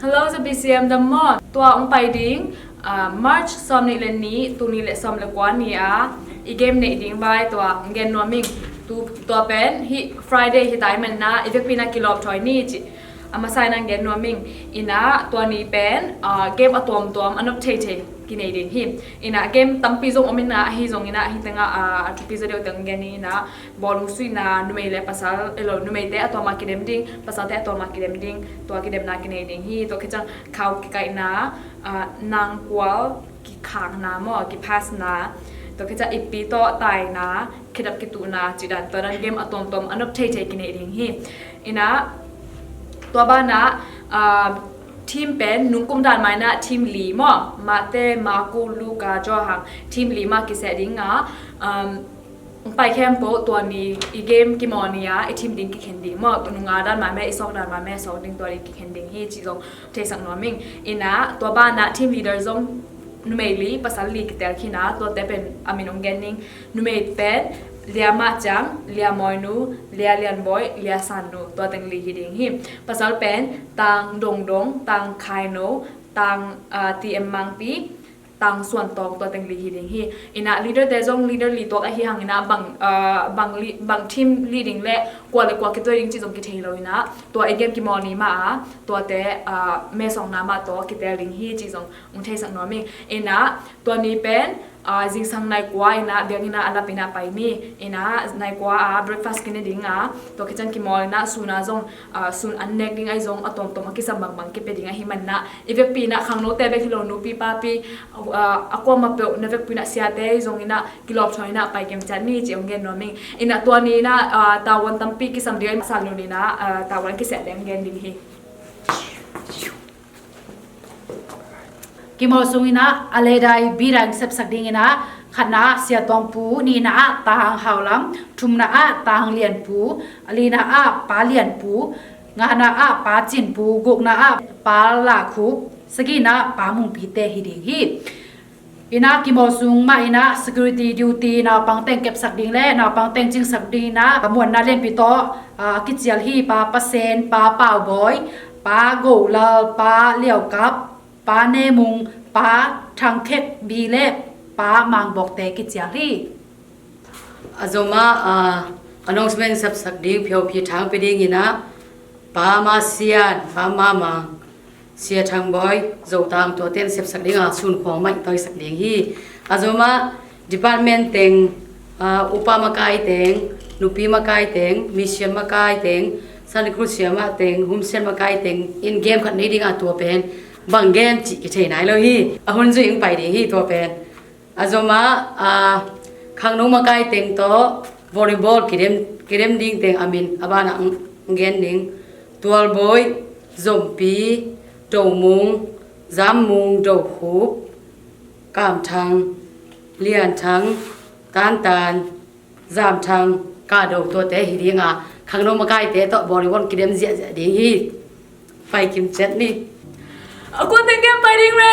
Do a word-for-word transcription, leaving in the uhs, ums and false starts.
Hello, Z B C M dam maw? Tua hong pai ding, ah, March sawm nih le nih, tul nih le sawm le kua ni a i game neih ding vai tua hong gen nuam ing. Tu, tua pen hih Friday hi ta i manna i vekpi na kilawp thawi ni ci a masa in hong gen nuam ing. Ina tua ni pen, ah, game a tuamtuam a nop theithei kinei ding hi. Ina game tampi zong om ina ahi zong ina ahi tengah, ah, a thupi zaw deuh teng gen ina bawlung suihna numei le pasal elo numeite a tuama kidem ding, pasalte a tuama kidem ding, tua kidemna kinei ding hi. Tua khicang khau kikaihna, ah, nangkual kikhakna maw, kiphasna, tua khicang ipi tawh taina, khedap kituhna, cidan tua dan game a tuamtuam a nop theithei kinei ding hi. Ina tua banah, ah, team pen nungkum dan maina team li maw, Mate, Maku, Luka, Johan, team li mah kiseh ding a, um, pai khempeuh tua ni i game kimawl ni a i thim ding kikhen ding maw, nunga dan mah meh i sawk dan mah meh sawk ding tua ding kikhen ding hi cih zong theisak nuam ing. Ina tua banah team leader zong numei li pasal li kitel khin a, tuate pen a min hong gen ning. Numei pen Lia Mah Ciang, Lia Mawinu, Lia Lian Bawi, Lia San Nu, tua teng li hi ding hi. Pasal pen Tang Dong Dong, Tang Khai No, Tang, ah, T M Mangpi, Tang Suan Tawng, tua teng li hi ding hi. Ina leader te zong leader li tuak ahi hang ina bang, ah, bang li, bang team li ding le kua le kua kituai ding cih zong kithei lo ina tua i game kimawl ni mah a tuate, ah, mesawkna mah tawh kitel ding hi cih zong hong theisak nuam ing. Ina tua ni pen, ah, zingsang nai kua ina biakinn ah a lap ina pai ni. Ina nai kua ah breakfast kine ding a tua khicang kimawl ina sun a zong, ah, sun an nek ding ahi zong a tuamtuam a kisam bangbang kipia ding ahi manna i vekpi ina khangnote bek hi lo nupi papi, ah, a kuamah peuh na vekpi ina siate ahi zong ina kilawp thawi ina pai kemciat ni ci hong gen nuam ing. Ina tua ni ina, ah, tavuan tampi kisam ding ahi masa lo ni ina, ah, tavuan kiseh ding hong gen ding hi. Kimawl sung ina a ledai bidang sepsak ding ina khatna ah Sia Tuang Pu, nihna ah Tang Hau Lam, thumna ah Tang Lian Pu, a lina ah Pa Lian Pu, ngana ah Pa Cin Pu, gukna ah Pa La Khup, sagihna ah Pa Mung Pi te hi ding hi. Ina kimawl sung mah ina security duty naupang teng kepsak ding le naupang teng cingsak ding ina muanna lianpi tawh, ah, kicial hi. Pa Pasen, Pa Pau Bawi, Pa Go Lal, Pa Liau Kap, Pa Ne Mung, Pa Thang Khek Bi le Pa Mang Bawk te kicial hi. A zomah, ah, announcement sepsak ding Phio Phi Thang pia ding ina Pa Ma Sian, Pa Ma Mang, Sia Thang Bawi, Zo Tang tuate sepsak ding a sun khuang mah in tawisak ding hi. A zomah department teng, ah, upa makai teng, nupi makai teng, mission makai teng, Sunday School siamah teng, Hun Sian makai teng in game khat nei ding a tua pen bang game cih kithei nai lo hi. A hun zui in pai ding hi tua pen. A zomah, ah, khangno makai teng tawh volleyball kidem, kidem ding teng a min a banah hong gen ding. Tualbawi, Zompi, Domung, Zammung, Dokhup, Kamthang, Lianthang, Tantan, Zamthang, Kado tuate hi ding a khangno makaite tawh volleyball kidem ziahziah ding hi. Pai kim ciat ni. A kuan teng game pai ding le